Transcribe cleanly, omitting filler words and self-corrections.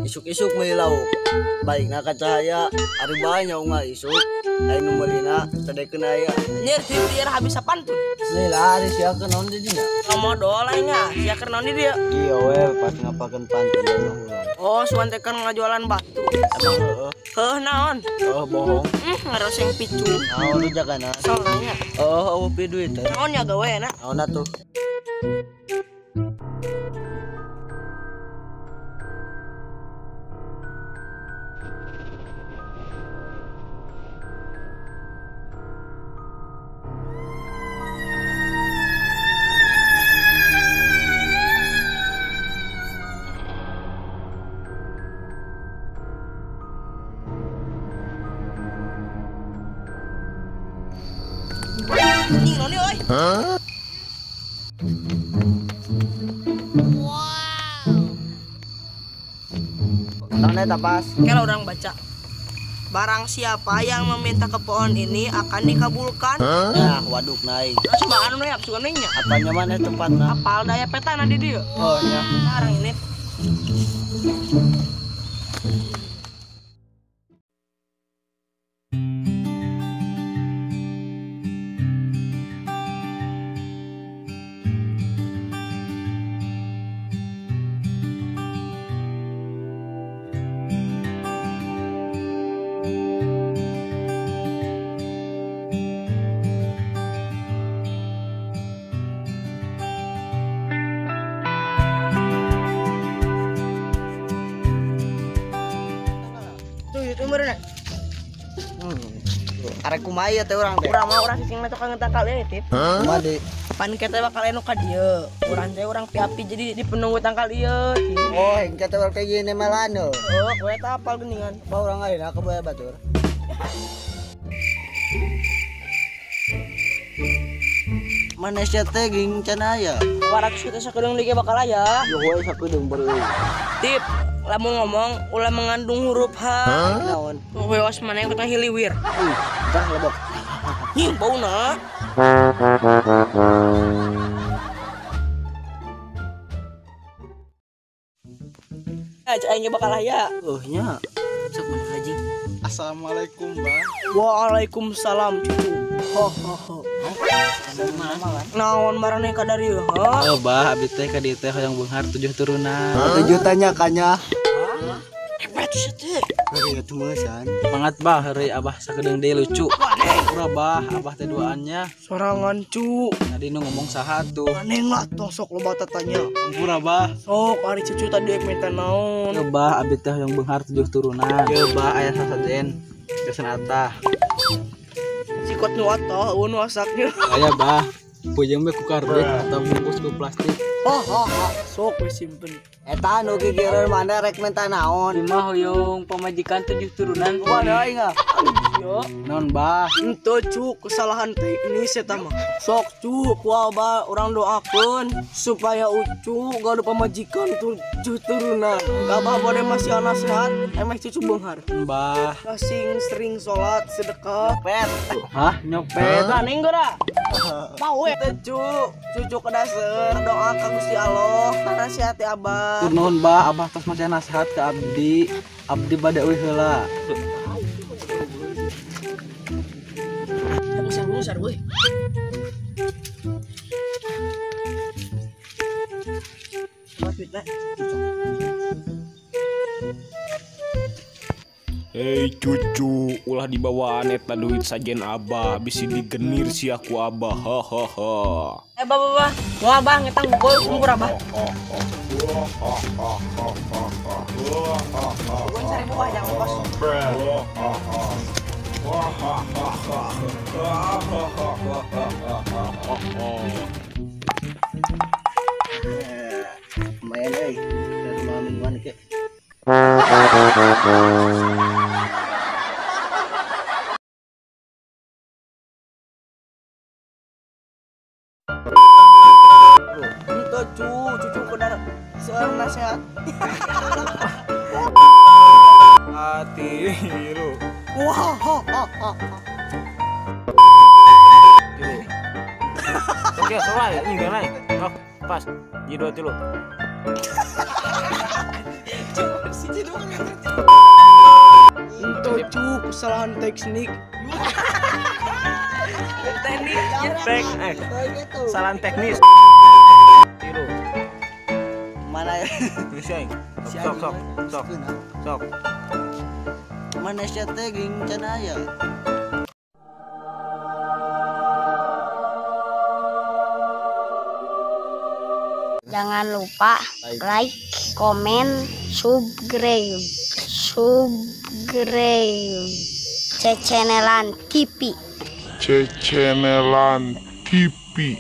Isuk-isuk meuli lauk. Baikna ka cahaya, ari bae nyaunga isuk. Aya nu meulina sadekeun aya. Anjir, biar habis apaan tuh? Lila ari sia keur naon di dinya? Modol aing ah, sia keur naon di dieu? Iya we, pas ngapakeun pantun urang. Oh, suan teh keur ngajualan batu. Emang heueuh. Heuh naon? Heuh bohong. Ngaroseng picu. Naon lu jagana? Soalnya. Heuh, eueuh pi duit teh. Naon ya gawe na? Naon atuh? Anjing naon ieu euy? Hah? Wow. Naon eta pas? Kalau orang baca. Barang siapa yang meminta ke pohon ini akan dikabulkan. Huh? Nah, waduk naik. Coba anu ya, sugan nya. Apanya mana tempatna? Apal daya petana di dieu. Oh nya. Barang ini. Arek kumaha teh urang teh? Urang mah urang cicing mah tukang tangkal ieu teh. Kumaha deui? Pan kita bakal anu ka dieu. Urang teh urang piapi jadi di penunggu tangkal ieu. Oh, engke teh urang teh ieu nemelan heuh. Oh, kowe teh apal geuningan. Apa urang ayeuna ka baya batur? Mana sia teh ging can aya? 200 kita sakedeung deui bakal aya. Yo we sakedeung baru. Tip, lamun ngomong ulah mengandung huruf H. Naon? Weos mana yang kena hiliwir. Tah lebok. Ih, bauna. Aja aing bakal aya. Oh nya. Sok mana haji. Assalamualaikum, Bang. Waalaikumsalam, cucu. Ho ho ho. Naon maraneh ka dari ha? Oh, bah, abi teh ka dieu teh hoyong beunghar 7 turunan. 7 tanya kanya. Hebat sih teh. Heureuy atuh meusan. Semangat bah, heureuy abah sakedeung deui lucu. Pura bah, abah teh duaannya. Sorangan cu. Tadi nu ngomong saha tuh? Aneh lah tong sok loba tatanya. Ampura bah. Sok ari cucu tadi minta naon. Yo bah, abi teh hoyong beunghar 7 turunan. Yo bah, aya sasajen. Kesan atah. Sikot nu atah, eueun nu asaknya. Aya bah. Puyeng we ku kardus atau bungkus ku plastik. Oh, oh, oh. Sok we simpen. Eta nu gigireun mana rek minta naon? Imah hoyong pamajikan 7 turunan. Kumaha aing ah? Yo. Naon bah? Henteu cu, kesalahan teknis eta mah. Sok cu, ku abah urang doakeun supaya Ucu gaduh pamajikan 7 turunan. Abah bade masih anak sehat, emeh cucu beunghar. Bah. Kasing sering sholat, sedekah. Nyopet. Hah, nyopet. Ganing geura. Mau we teh cu, cucu kedaser doa ka Gusti Allah, nasihati abah. Tur nuhun bah, abah tos masih nasihat ke abdi. Abdi bade euy heula. Hei cucu, ulah dibawaan eta duit sajen abah, bisi digenir sia ku abah. Hahaha. Eh bah bah bah, wah bah ngetang gol kumpur abah. Gue cari buah jangan kos. Lumayan euy, dari malam mingguan ke. Itu cu, cucu kedar seueur nasihat. Hati lu. Wah, ha ha ha. Oke, soalnya ini gimana? Oh, pas. Ji 2 3. Itu cu, kesalahan teknik. Teknik, kesalahan teknis. Tilu. Mana ya? Sok sok sok sok. Mana sia teh ging can aya. Jangan lupa like, komen, subscribe. Subscribe. Cecenelan TV. Cecenelan TV.